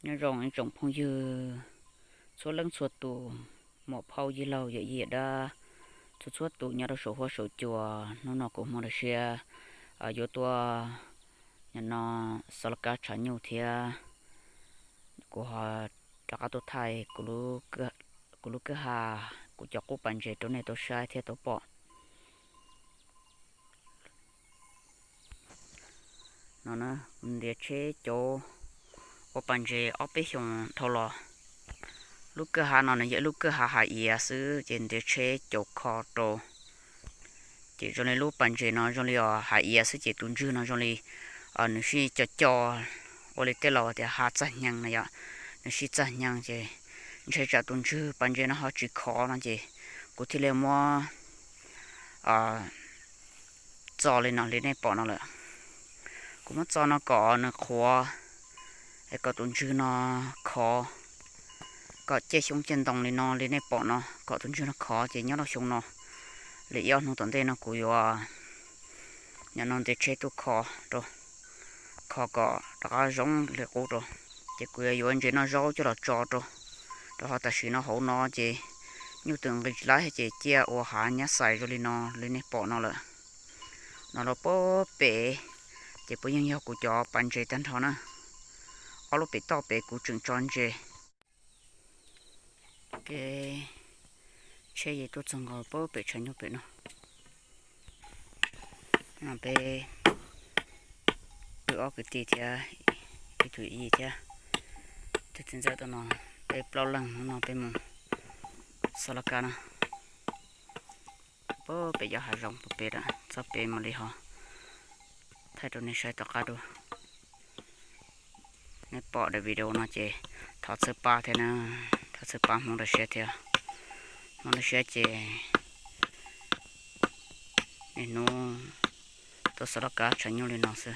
Nyob zoo ib tsoom phooj ywg txhua leej txhua tus, muam phauj yij laug yawm yij dab, txhua txhua tus nyob rau saum huab saum cua. Hnub no kuv Hmoob Laj Siab yuav tuaj nyob no xov laj kab tshav nyuj thiab kuv ho rov qab tuaj thaij kuv lub kwj ha, kuv cov qub pas ntses rau nej tau saib thiab tau pom. No kuv ntiav tsheb cauv ua pas ntses ob peb xyoos dhau los. Lub kwj ha no nws yog ib lub kwj ha hav iav xwb ces ntiav tsheb cauv kho rau. Ces zoo li lub pas ntses no zoo li os hav iav xwb ces tus ntswg no zoo li nws sij co co ua li tej laus tias ha txaj hnyee na yom, nws sij txaj hnyee ces ntshai tsam tus ntswg pas ntses no ho tsis khov no ces kuv thiaj li muab txo li no li nej pom no lawm. Kuv muab txo no kom nws qhuav, es kom tus ntswg no khov, kom ciaj xyoob ciaj ntoo li no li nej pom no kom tus ntswg no khov ces nyob rau xyoo no li ib ob hnub tom ntej no kuv yuav nyob no ntiav tsheb tuaj kho rau, kho kom rov qab zoo li qub rau. Ces kuv yuav yuav ntses noj zaub coj los tso rau, rau qhov tam sim no hauv no ces nyuj twm nqis tsis laib ces ciaj ua hav nyab xais zoo li no li nej pom no lawm. No los puag pem ces puas yeej yog kuv cov pas ntses tag nrho na. Ob lub pem toj pem kuv tseem tso ntses. Kev tsheb yeej tuaj txog nkaus puag pem tshav nyuj pem no. No peb pw ob kwv tij thiab ib tug yij thiab tus txiv ntxawm tuaj no, peb plaub leeg hnub no peb mus xov laj kab na. Puag pem cov hav zoov puag pem txog pem mam li ho thaij rau nej saib tom qab dua. Nej pom daim video no ces thov txhawb pab thiab na, thov txhawb pab Hmoob Laj Siab thiab. Hmoob Laj Siab ces niaj hnub tuaj xov laj kab tshav nyuj li no xwb.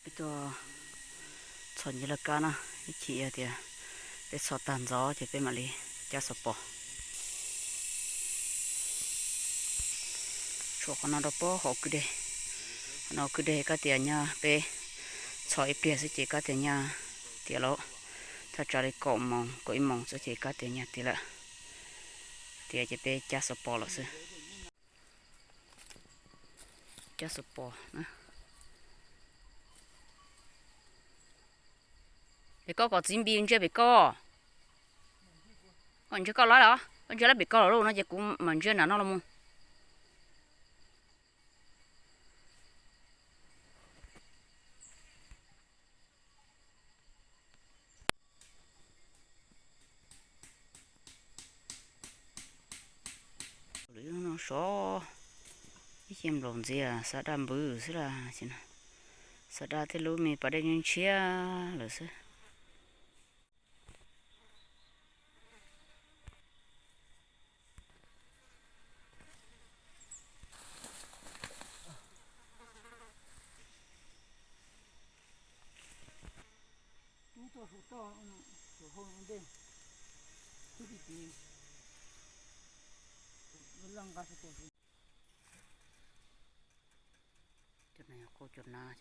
Peb tuaj txhos ncig laj kab na, ib chim yog tias peb txhos tag ntxov ces peb mam li cab xov pos. Tshuav qhov no rau puag hauv kwj deg, qhov no kwj deg kab tias nyaj peb txhos ib pliag xwb ces kab tias nyaj tiav lawm, thaj tsam li kaum moos kaum ib moos xwb ces kab tias nyaj tiav lawm. Tiav ces peb cab xov pos lawm xwb. Cab xov pos na. Pem koj kom txiv npis ntsia pem koj. Koj ntsia koj lawm los? Koj ntsia lawm pem koj los no ces kuv mam ntsia nram no los mus. Lwm no sov ib ce nplaum ntxiv, xav daj npwv xwb las. Xav daj tej lub me pas dej ntshiab lawm xwb. Cov no yog qub cov nab.